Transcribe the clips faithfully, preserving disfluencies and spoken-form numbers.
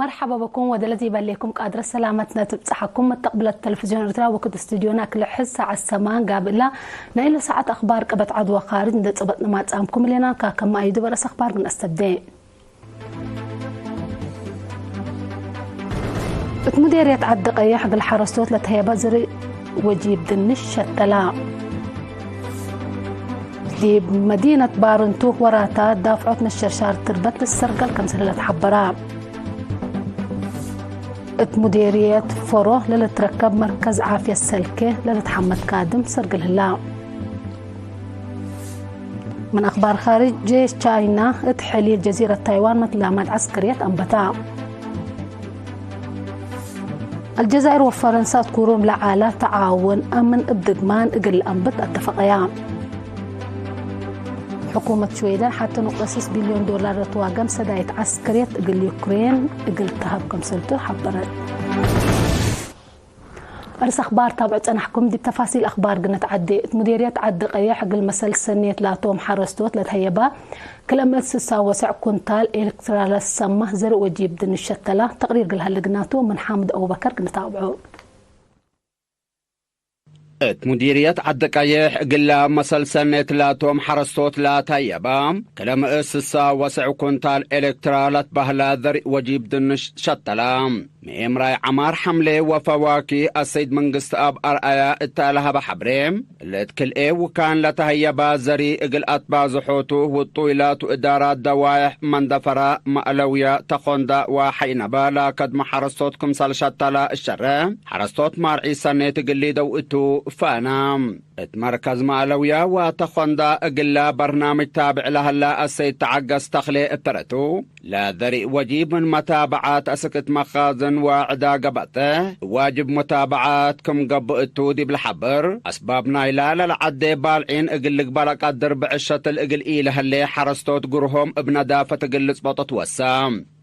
መርሐባ ብኩም ወደ ለዲበሌኩም ቃድረ ሰላመትነ ትብጽሐኩም። መተቅብለት ተለፍዝዮን ኤርትራ ወክድ ስቱድዮና ክልሕዝ ሰዓት ሰማን ጋብእላ። ናይለ ሰዓት አኽባር ቀበት ዐድ ወካርጅ እንደ ጸበጥነ ማጻምኩም እሌና። ካከማ አዩ ድበረስ አኽባር ምን አስተብዴ። እት ሙዴርየት ዐዲ ቀየሕ እግል ሐረስቶት ለተህየበ ዝርእ ወጂብ ድንሽ ሸተላ። ዲብ መዲነት ባርንቱ ወራታት ዳፍዖት መሸርሻር ትርበት ልሰርገል ከምሰለ ለትሐበራ። እት ሙዴርየት ፎሮ ለልትረከብ መርከዝ ዓፍየት ሰልኬ ለልትሐመድ ካድም ሰርግል ህላ። ምን አኽባር ካርጅ፣ ጄሽ ቻይና እት ሕሊል ጀዚረት ታይዋን መትላማድ ዐስከርየት አንበታ። አልጀዛይር ወፈረንሳ እት ኩሩም ለዓላ ተዓውን አምን እብ ድግማን እግል ለአንብት አተፈቀያ። ሕኩመት ሽዌደን ሐቴ ኑቅጠ ስስ ቢልዮን ዶላር ለትዋገም ሰዳይት ዐስከርየት እግል ዩክሬን እግል ተሀብ ክምሰልቱ ሐበረት። አርስ አኽባር ታብዑ ጸናሕኩም። ዲብ ተፋሲል አኽባር ግነት ዐዴ፣ እት ሙዴርየት ዐዲ ቀየሕ እግል መሰል ሰኔት ላቶም ሐረስቶት ለትሀየባ ክለ ምእት ስሳ ወሰዕ ኩንታል ኤሌክትራለስ ሰማ ዘርእ ወጂብ ድንሽ ሸተላ። ተቅሪር እግል ሀለ ግናቱ ምን ሓምድ አቡበከር ግንታብዖ። እት ሙዲርየት ዐዲ ቀይሕ እግላ መሰል ሰኔት ላቶም ሐረስቶት ላተየባ፣ ክለ ምእት ስሳ ወሰዕ ኩንታል ኤሌክትራ ለትበህላ ዘርእ ወጂብ ድንሽ ሸተላ። ምኤምራይ ዐማር ሐምሌ ወፈዋኪህ አሰይድ መንግስትአብ አርአያ እተ ለሀበ ሐብሬ፣ እት ክልኤ ውካን ለተሀየባ ዘርእ እግል አትባዝሖቱ ውጡይ ላቱ እዳራት ደዋይሕ መንደፈራ፣ መአለውያ፣ ተኾንዳ ወሐይነባ ለከድሞ ሐረስቶት ክምሰል ሸተላ እሸረ፣ ሐረስቶት ማርዒ ሰኔት እግል ሊደው እቱ ፈና። እት መርከዝ መአለውያ ወተኾንዳ እግላ በርናምጅ ታብዕ ለሀላ አሰይድ ተዐገስ ተክሌ እተረቱ፣ ለዘርእ ወጂብ ምን መታብዓት አስክ እት መኻዝን ወዕዳገ በጥሕ ዋጅብ ሙታብዓት ክም ገብእ እቱ ዲብ ለሐብር፣ አስባብ ናይላ ለለዐዴ ባልዒን እግል ልግበእ ለቀድር ብዕሸትል እግል ኢለሀሌ ሐረስቶት ግርሆም እብ ነዳፈት እግል ልጽበጦ ትወሳ።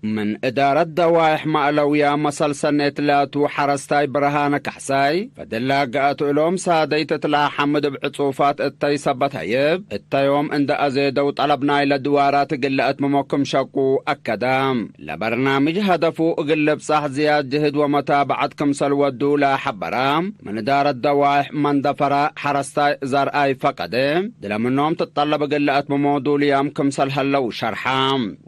ምን እዳረት ደዋይሕ መአለውያ መሰል ሰኔት ላቱ ሐረስታይ ብርሃነ ካሕሳይ፣ ፈደላ ገአት እሎም ሳደይት እት ለሐምድ እብ ዕጹፋት እተይ ሰበት ሀይብ፣ እተዮም እንደ አዜደው ጠለብ ናይለ ድዋራት እግል ለአትምሞ ክም ሸቁ አከደ። ለበርናምጅ ሀደፉ እግል ልብጻሕ ዝያድ ጅህድ ወመታብዐት ክምሰል ወዱ ለሐበረ፣ ምን እዳረት ደዋይሕ መንደፈራ ሐረስታይ ዘርአይ ፈቀደ፣ ድለ ምኖም ትጠለብ እግል ለአትምሞ ዱልያም ክምሰል ሀለው ሸርሐ።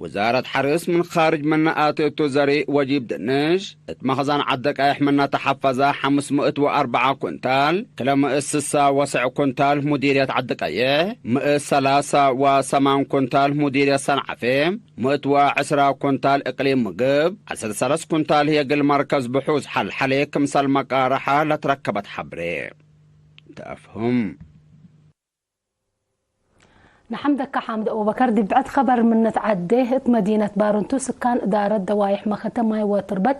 ውዛረት ሐርስ ምን ካርጅ ምነ አቴቱ ዘርእ ወጂብ ድንሽ፣ እት መኽዘን ዐዲ ቀይሕ ምነ ተሐፈዘ ሐምስ ምእት ወአርበዓ ኩንታል፣ ክለ ምእት ስሳ ወሰዕ ኩንታል ሙዲርየት ዐዲ ቀይሕ፣ ምእት ሰላሳ ወሰማን ኩንታል ሙዲርየት ሰንዓፌ፣ ምእት ወዕስራ ኩንታል እቅሊም ምግብ፣ ዐስር ሰለስ ኩንታል ህዬ እግል መርከዝ ብሑዝ ሐልሐሌ ክምሰል መቃረሐ ለትረከበት ሐብሬ ተአፍሁም። ነሐምደከ ሓምድ አቡበከር። ዲብ ብዕድ ኸበር ምነት ዐዴ፣ እት መዲነት ባርንቱ ስካን እዳረት ደዋይሕ መኸተ ማይ ወትርበት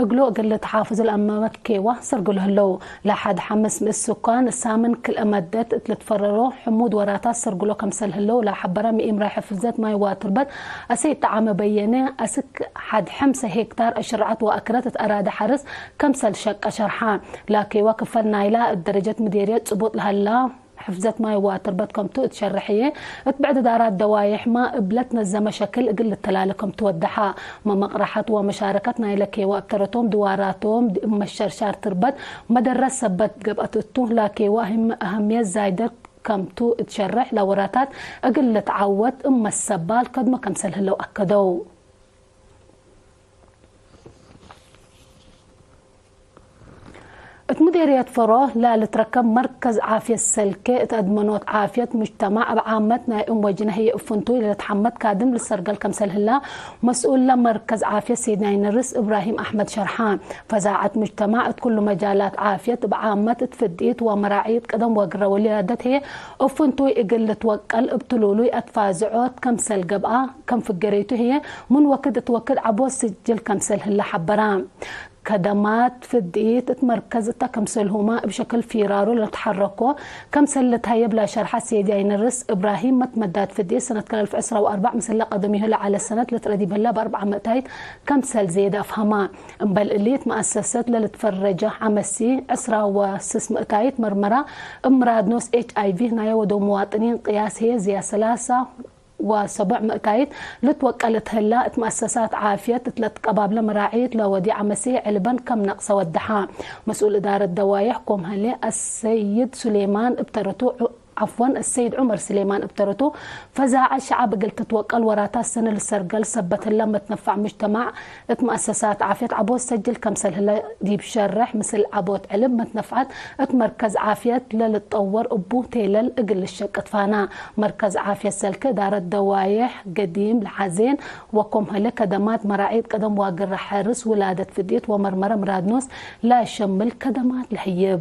እግሉ እግል ልትሓፍዝ ለአመመት ኬዋ ሰርግሉ ህለው። ለሐድ ሐምስ ምእት ስካን ሳምን ክልኤ መደት እት ልትፈረሮ ሕሙድ ወራታት ሰርግሎ ከምሰል ህለው ለሐበረ ምኢምራይ ሕፍዘት ማይ ወትርበት አሰይድ ጠዓመ በየነ፣ አስክ ሐድ ሐምሰ ሄክታር አሽርዐት ወአክረት እት አራደ ሐርስ ከምሰል ሸቀ ሸርሐ። ላኬዋ ክፈል ናይላ እት ደረጀት ምዴርየት ጽቡጥ ለሀላ ሕፍዘት ማይ ወትርበት ከምቱ እት ሸርሕ ህዬ፣ እት ብዕድ እዳራት ደዋይሕመ እብ ለትነዘመ ሸክል እግል ልተላለ ከምቱ ወደሐ። መመቅረሐት ወመሻረከት ናይለ ኬዋ እብ ተረቶም ድዋራቶም ዲብ መሸርሻር ትርበት መደረት ሰበት ገብአት እቱ፣ ላኬዋ ህም-፣ አህምየት ዛይደት ከምቱ እት ሸርሕ ለወራታት እግል ልትዓወት እብ መሰባል ከድመ ከምሰል ህለው አከደው። እት ሙዴርየት ፈሮ ለልትረከብ መርከዝ ዓፍየት ሰልኬ፣ እት አድመኖት ዓፍየት ሙጅተማዕ እብ ዓመት ናይ እም ወጅነ ህዬ እብ ፍንቱይ ለልትሐመድ ካድም ልሰርገል ከምሰል ህላ፣ መስኡል ለመርከዝ ዓፍየት ሴድናይ ነርስ እብራሂም አሕመድ ሸርሐ። ፈዛዐት ሙጅተማዕ እት ኩሉ መጃላት ዓፍየት እብ ዓመት እት ፍድኢት ወመራዕይት ቀደም ወግረ ወልያደት ህዬ እብ ፍንቱይ እግል ልትወቀል እብ ትሉሉይ አትፋዝዖት ከምሰል ገብአ፣ ከም ፍገሬቱ ህዬ ምን ወክድ እት ወክድ ዐቦት ስጅል ከምሰል ህለ ሐበራ። ከደማት ፍድኢት እት መርከዝ እተ ክምሰልሁመ እብ ሸክል ፊራሩ ለልትሐረኮ ከምሰል ልትሀየብ ለሸርሐ ሴድያይ ነርስ እብራሂም፣ መትመዳት ፍድኢት ሰነት ክል አልፍ ዕስራ ወአርበዕ ምስለ ቀደሚሁ ለዐለ ሰነት ልትረዲብ ህላ በአርበዕ ምእታይት ከምሰል ዜደ አፍሀማ። እምበል እሊ እት መአሰሰት ለልትፈረጀ ዐመሲ ዕስራ ወስስ ምእታይት መርመራ እብ ምራድ ኖስ ኤች አይ ቪ ናየ ወደው መዋጥኒን ቅያስ ህዬ ዝያድ ሰላሳ ወሰቦዕ ምእታይት ልትወቀል እት ህላ፣ እት መአሰሳት ዓፍየት እት ለትቀባብለ መራዒት ለወዲዐ መሲሕ ዕልበን ከም ነቅሰ ወደሐ። መስኡል እዳረት ደዋዬሕ ኮምሀሌ አሰይድ ሱሌማን እብ ተረቱ፣ ዑ-፣ ዐፍወን፣ አሰይድ ዑመር ሱሌማን እብ ተረቱ፣ ፈዛዐት ሸዐብ እግል ትትወቀል ወራታት ሰኒ ልሰርገል ሰበት ህለ መትነፋዕ ሙጅተማዕ እት መአሰሳት ዓፍየት ዐቦት ሰጅል ከምሰል ህለ ዲብ ሸርሕ፣ ምስል ዐቦት ዕልብ መትነፍዐት እት መርከዝ ዓፍየት ለልትጠወር እቡ ቴለል እግል ልሸቅጥ ፋና። መርከዝ ዓፍየት ሰልክ እዳረት ደዋዬሕ ገዲም ለሐዜን ወኮምሀሌ ከደማት መራዒት ቀደም ዋግረ ሐርስ ውላደት ፍድየት ወመርመረ ምራድኖስ ለሸምል ከደማት ለህይብ።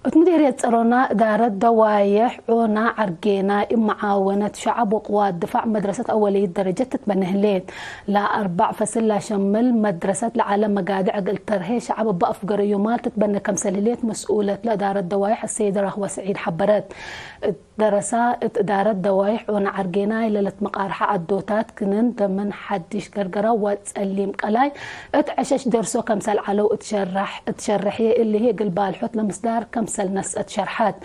እት ሙዴርየት ጸሮና እዳረት ደዋዬሕ ዖና ዐርጌና እብ መዓወነት ሸዐብ ወቅዋት ድፋዕ መድረሰት አወለይት ደረጀት ትትበነ ህሌት። ለአርበዕ ፈስል ለሸምል መድረሰት ለዐለ መጋድዕ እግል ተርሄ ሸዐብ እበ አፍገረ ዮማል ትትበነ ከምሰል ህሌት መስኡለት ለእዳረት ደዋዬሕ አሰይድ ራህወ ሰዒድ ሐበረት። ደረሳ እት እዳረት ደዋይሕ ዖነ ዐርጌናይ ለልትመቃርሐ ዐዶታት ክንን ደምን ሐዲሽ ገርገራ ወጸሊም ቀላይ እት ዐሸሽ ደርሶ ከምሰል ዐለው እት ሸርሕ፣ እት ሸርሕዬ እሊ ህይ እግል ባልሖት ለምስዳር ከምሰል ነስአት ሸርሐት።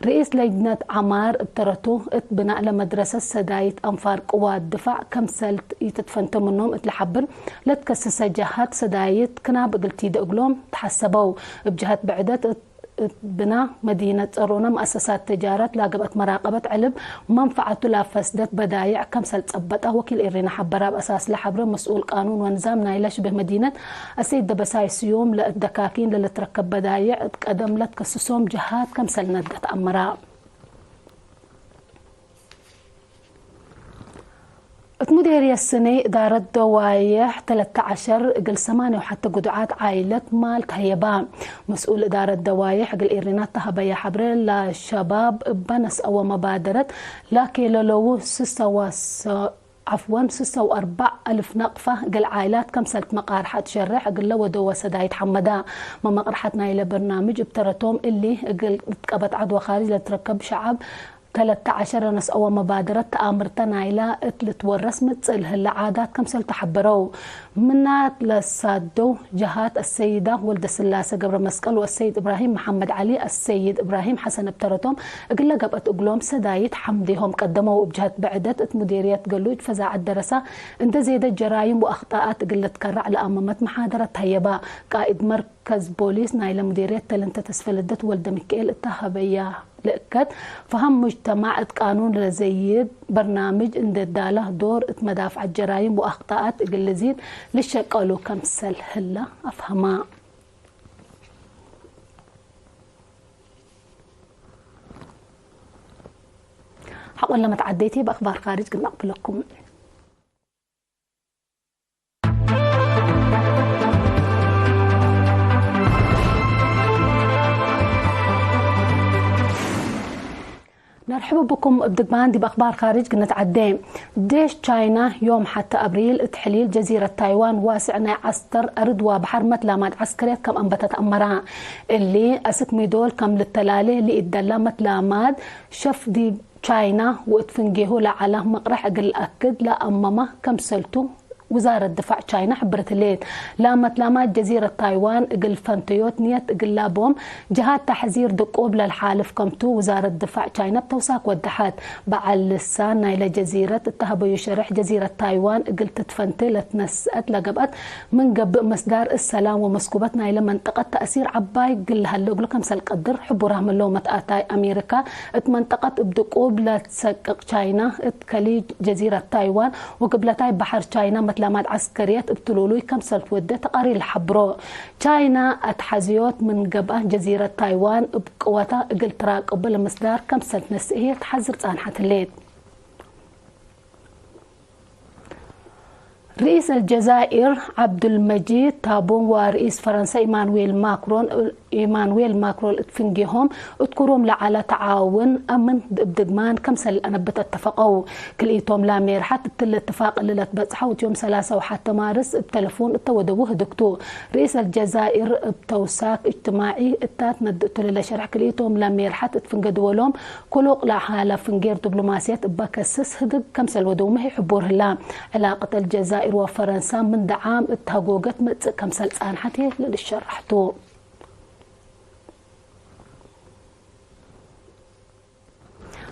ርኢስ ለጅነት ዐማር እብ ተረቱ እት ብናእ ለመድረሰት ሰዳይት አንፋር ቅዋት ድፋዕ ከምሰል ኢትትፈንተ ምኖም እት ለሐብር ለትከስሰ ጀሃት ሰዳይት ክናብ እግል ቲደ እግሎም ተሐሰበው። እብ ጀሀት ብዕደት እት እት ብና መዲነት ጸሮነ መአሰሳት ተጃረት ላገብአት መራቀበት ዕልብ መንፈዐቱ ላፈስደት በዳይዕ ከምሰል ጸበጠ ወኪል ኤሪና ሐበረ። እብ አሳስ ለሐብረ መስኡል ቃኑን ወንዛም ናይለ ሽብህ መዲነት አሰይድ ደበሳይ ስዩም ለእት ደካኪን ለልትረከብ በዳይዕ እት ቀደም ለትከስሶም ጀሃት ከምሰል ነድገት አመራ። እት ሙዴርየት ስኔ እዳረት ደዋዬሕ ተለተ ዐሸር እግል ሰማንየ ወሐተ ግዱዓት ዓይለት ማል ተሀየባ። መስኡል እዳረት ደዋዬሕ እግል ኤሪናት ተሀበየ ሐብረ፣ ለሸባብ እበ ነስአወ መባደረት ላኬለለው ስሰ ወሰ-፣ ዐፍወን፣ ስሰ ወአርበዕ አልፍ ነቅፈ እግል ዓይላት ከምሰል ትመቃርሐ እት ሸሬሕ እግለ ወደወ ሰዳይት ሐመዳ። መመቅርሐት ናይለ በርናምጅ እብ ተረቶም እሊ እግል ልትቀበጥ ዐድ ወካርጅ ለልትረከብ ሸዐብ ተለተ ዐሸር ነስአወ መባደረት ተአምርተ ናይላ እት ልትወረስ ምጽእ ለህለ ዓዳት ከምሰል ተሐበረው። ምናት ለሳደው ጀሃት አሰይዳ ወልደስላሰ ገብረመስቀል ወአሰይድ እብራሂም መሐመድ ዐሊ፣ አሰይድ እብራሂም ሐሰን እብ ተረቶም እግለ ገብአት እግሎም ሰዳይት ሐምዴሆም ቀደመው። እብ ጀሀት ብዕደት እት ሙዴርየት ገሉጅ ፈዛዐት ደረሳ እንደ ዜደት ጀራይም ወአክጣአት እግል ልትከረዕ ለአመመት መሓደረት ተሀየባ። ቃእድ መር ከዝ ፖሊስ ናይለ ሙዴርየት ተለንተ ተስፈ ልደት ወልደሚካኤል እተ ሀበያ ለእከት፣ ፈሀም ሙጅተማዕ እት ቃኑን ለዘይድ በርናምጅ እንዴ ዳለ ዶር እት መዳፍዐት ጀራይም ወአክጣአት እግል ልዚድ ልሸቀሉ ከምሰል ህለ አፍሀማ። ሐቆለ መትዓዴቴ በአክባር ካርጅ ግል አቅብለኩም። ነርሕቡ ብኩም እብ ድግማን ዲብ አክባር ካርጅ ግንትዐዴ። ዴሽ ቻይና ዮም ሐተ አብሪል እት ሕሊል ጀዚረት ታይዋን ዋስዕ ናይ ዐስተር አርድ ወበሐር መትላማት ዐስከርየት ከም አንበተት አመራ። እሊ አስክ ሚዶል ከም ልተላሌ ለኢደላ መትላማት ሸፍ ዲብ ቻይና ወእት ፍንጌሁ ለዐለ መቅረሕ እግል ለአክድ ለአመመ ከምሰልቱ ውዛረት ድፋዕ ቻይና ሕብርት ህሌት። ለመትላማት ጀዚረት ታይዋን እግል ፈንተዮት ንየት እግላ ቦም ጀሃት ተሕዚር ድቁብ ለልሓልፍ ከምቱ ውዛረት ድፋዕ ቻይና እብ ተውሳክ ወደሐት። በዐል ልሳን ናይለ ጀዚረት እተ ሀበዩ ሸርሕ፣ ጀዚረት ታይዋን እግል ትትፈንቴ ለትነስአት ለገብአት ምን ገብእ መስዳር እሰላም ወመስኩበት ናይለ መንጠቀት ተእሲር ዐባይ እግል ለሀለ እግሉ ከምሰል ቀድር ሕቡር አህመለው። መትአታይ አሜሪካ እት መንጠቀት እብ ድቁብ ለትሰቅቅ ቻይና እት ከሊጅ ጀዚረት ታይዋን ወግብለታይ በሐር ቻይና መትላማት ዐስከርየት እብ ትሉሉይ ከምሰል ትወዴ ተቃሪር ለሐብሮ። ቻይና አትሐዝዮት ምን ገብአ ጀዚረት ታይዋን እብ ቅወታ እግል ትራቅቡ ለምስዳር ከምሰል ትነስእ ህዬ ተሐዝር ጻንሐት ህሌት። ርኢስ አልጀዛኢር ዐብዱልመጂድ ታቡን ወርኢስ ፈረንሳ ኢማኑዌል ማክሮን፣ ኢማኑዌል ማክሮን እት ፍንጌሆም እት ክሩም ለዐለ ተዓውን አምን እብ ድግማን ከምሰል ለአነብት አተፈቀው። ክልኢቶም ለሜርሐት እትለ እትፋቅ እሊ ለትበጽሐው እት ዮም ሰላሳ ወሐተ ማርስ እብ ተለፎን እተ ወደዉ ህድግቱ። ርኢስ አልጀዛኢር እብ ተውሳክ እጅትማዒ እታት ነድእቱ ለለሸርሕ ክልኢቶም ለሜርሐት እት ፍንጌ ድወሎም ክሉቅ ለሀለ ፍንጌር ዲብሎማስየት እበ ከስስ ህድግ ከምሰል ወደውመ ህይ ሕቡር ህላ። ዕላቀት አልጀዛኢር ወፈረንሳ ምን ደዓም እት ሀጎገት መጽእ ከምሰል ጻንሐት ህይ ለልሸረሕ ቱ።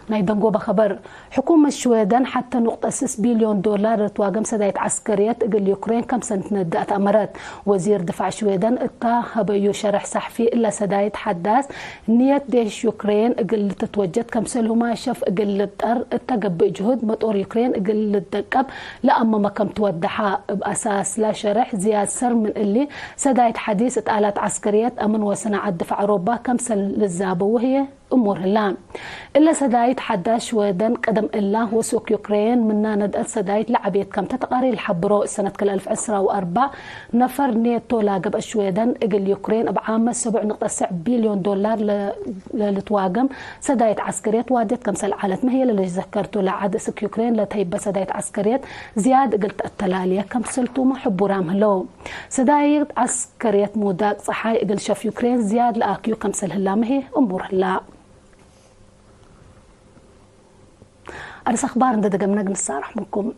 ናይ ደንጎበ ኸበር። ሕኩመት ሽዌደን ሐቴ ኑቅጠ ስስ ቢልዮን ዶላር ለትዋገም ሰዳይት ዐስከርየት እግል ዩክሬን ከምሰል ትነድእ አትአመረት። ወዚር ድፋዕ ሽዌደን እታ ሀበዩ ሸርሕ ሰሕፊ፣ እለ ሰዳይት ሐዳስ ንየት ዴሽ ዩክሬን እግል ልትትወጀድ ከምሰልሁመ ሸፍ እግል ልብጠር እተ ገብእ ጅሁድ፣ መጦር ዩክሬን እግል ልትደቀብ ለአመመ ከም ትወደሐ። እብ አሳስለ ሸርሕ ዝያድ ሰር ምን እሊ፣ ሰዳይት ሐዲስ እት አላት ዐስከርየት፣ አምን ወሰናዐት ድፋዕ ኦሮባ ከምሰል ልዛበው ህዬ እሙር ህላ። እለ ሰዳይት ሐዳስ ሽወደን ቀደም እላ ወሱክ ዩክሬን ምና ነድአት ሰዳይት ለዐቤት ከምተ ተቃሪር ለሐብሮ። ሰነት ክልኤ አልፍ ዕስራ ወአርበዕ ነፈር ኔቶ ላገብአ ሽወደን እግል ዩክሬን እብ ዓመት ሰቡዕ ንቅጠ ስዕ ቢልዮን ዶላር ለ-፣ ለልትዋገም ሰዳይት ዐስከርየት ዋዴት ከምሰል ዐለት መህየ ለልትዘከርቱ። ለዐድ እስክ ዩክሬን ለተይበ ሰዳይት ዐስከርየት ዝያድ እግል ተአተላልየ ከምሰልቱመ ሕቡራም ህለው። ሰዳይት ዐስከርየት ሙዳቅ ጸሓይ እግል ሸፍ ዩክሬን ዝያድ ለአክዩ ከምሰል ህላመ ህዬ እሙር ህላ። አርስ አኽባር እንደ ደገምነ ግንሳረሕ ምንኩም።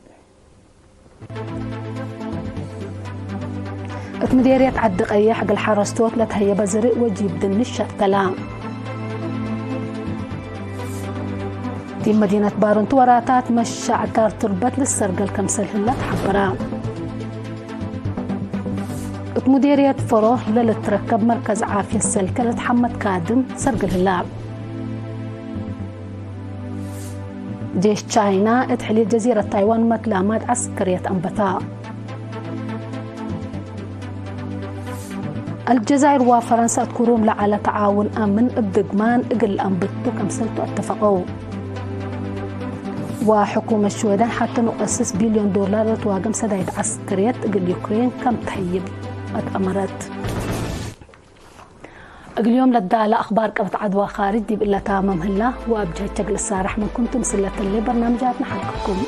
እት ምዴርየት ዐዲ ቀየሕ እግል ሐረስቶት ለተሀየበ ዝርእ ወጂብ ድንሽ ሸተላ። ዲብ መዲነት ባሩንቲ ወራታት መሻዕ ጋር ቱርበት ልሰርገል ከምሰል ህለ ተሐበረ። እት ሙዴርየት ፈሮ ለልትረከብ መርከዝ ዓፍየት ሰልከ ለትሐመድ ካድም ሰርግል ህለ። ጄሽ ቻይና እት ሕሊል ጀዚረት ታይዋን መትላማድ ዐስከርየት አንበታ። አልጀዛይር ወፈረንሳ እት ክሩም ለዐለ ተዓውን አምን እብ ድግማን እግል አንብቱ ከምሰልቱ አተፈቀው። ወሕኩመት ሽወደን ሐቴ ኑቅጠ ስስ ቢልዮን ዶላር ለትዋገም ሰዳይት ዐስከርየት እግል ዩክሬን ከም ተህይብ አትአመረት። እግል ዮም ለዳለ አኽባር ቀበት ዐድዋ ካርጅ ዲብ እለ ታመም ህላ፣ ወአብ ጀህቼ እግል እሳረሕ ምንኩም ቱ ምስል ለተሌ በርናምጃትነ ሐልክኩም።